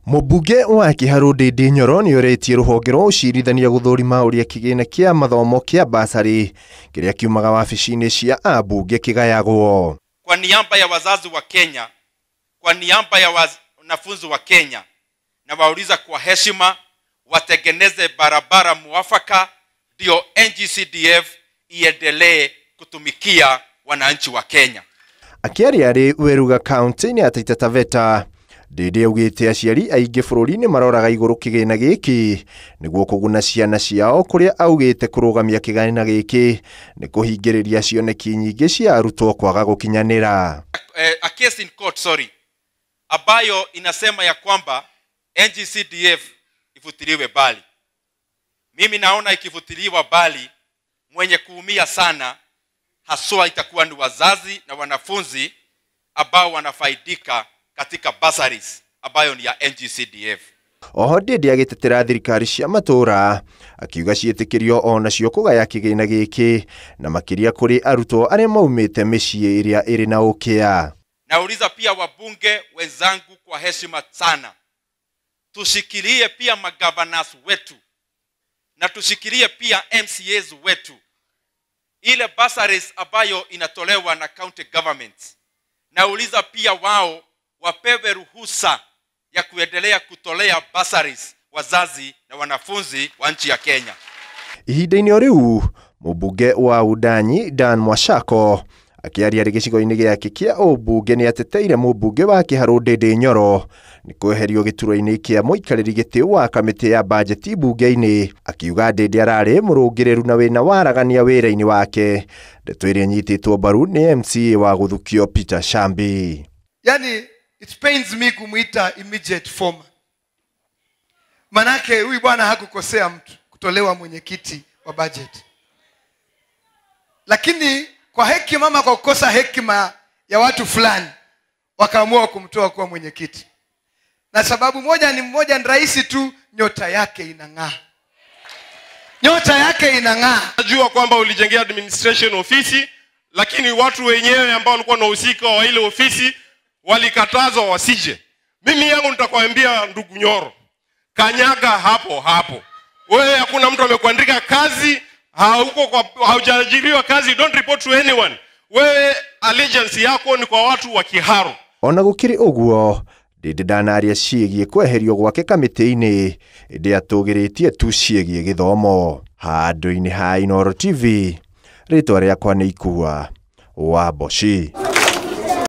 Mũmbunge wa Kiharu Ndindi Nyoro nĩ orĩtie rũhonge rwa ũcirithania gũthũrima ũrĩa kĩgĩna kĩa mathomo kĩa basarĩ kĩrĩa kiumaga wabici-inĩ cia ambunge kĩgayagwo. Kwa niaba ya wazazi wa Kenya, kwa niaba ya wanafunzi wa Kenya, na wauliza kwa heshima watengeneze barabara muafaka ndio NGCDF iendelee kutumikia wananchi wa Kenya. Akĩaria arĩ Weruga kaunti-inĩ ya Taita Taveta, Ndindi augĩte aciari aingĩ bũrũri-inĩ maroraga igũrũ kĩgĩna gĩkĩ nĩguo kũguna ciana ciao, kũrĩa augĩte kũrũgamia kĩgĩna gĩkĩ nĩ kũhingĩrĩria cioneki nyingĩ cia arutwo kwaga gũkinyanĩra. A case in court, sorry, ambayo inasema ya kwamba NGCDF ifutiliwe bali. Mimi naona ikifutiliwa bali, mwenye kuumia sana haswa itakuwa ni wazazi na wanafunzi ambao wanafaidika katika bursaries ambayo ni ya NGCDF. Oho Ndindi agĩtetera thirikari cia matũũra akiuga ciĩtĩkĩrio onacio kũgaya kĩgĩna gĩkĩ na makĩria kũrĩ arutwo arĩa maumĩte mĩciĩ ĩrĩa ĩrĩ na ũkĩa. Nauliza pia wabunge wenzangu kwa heshima sana, tushikilie pia magavanasi wetu na tushikilie pia MCAs wetu. Ile bursaries ambayo inatolewa na county governments, nauliza pia wao wapewe ruhusa ya kuendelea kutolea bursaries wazazi na wanafunzi wa nchi ya Kenya. Ihinda-inĩ o rĩu, mũmbunge wa Udanyi Dan Mwashako akĩaria arĩ gĩcigo-inĩ gĩake kĩa ũmbunge nĩ ateteire mũmbunge wa Kiharu Ndindi Nyoro nĩ kweherio gĩturwa-inĩ kĩa mũikarĩri gĩtĩ wa kamĩtĩ ya bajeti mbunge-inĩ, akiuga Ndindi ararĩ mũrũngĩrĩru na wĩna waragania wĩra-inĩ wake, ndeto ĩrĩa ĩnyitĩtwo mbaru nĩ MCA wa Gũthukio Peter Shambi. Yani, it pains me kumuita immediate former. Manake huyu bwana hakukosea mtu kutolewa mwenyekiti wa budget. Lakini kwa hekima ama kwa kukosa hekima ya watu fulani wakaamua kumtoa kuwa mwenyekiti. Na sababu moja ni mmoja, ni rahisi tu, nyota yake inang'aa. Nyota yake inang'aa. Najua kwamba ulijengea administration ofisi, lakini watu wenyewe ambao walikuwa wanahusika wa ile ofisi walikatazwa wasije. Mimi yangu nitakwambia ndugu Nyoro, kanyaga hapo hapo. Wewe hakuna mtu amekuandika kazi, haujaajiriwa kazi, don't report to anyone. Wewe allegiance yako ni kwa watu wa Kiharu. Ona gũkĩrĩ ũguo, Ndindi ndanaria ciĩgiĩ kweherio gwake kamĩtĩ-inĩ, ĩndĩ atũgĩrĩtie tu ciĩgiĩ gĩthomo. Handũ-inĩ ha Inooro TV, rĩtwa rĩakwa nĩ Ikua wa Mboci.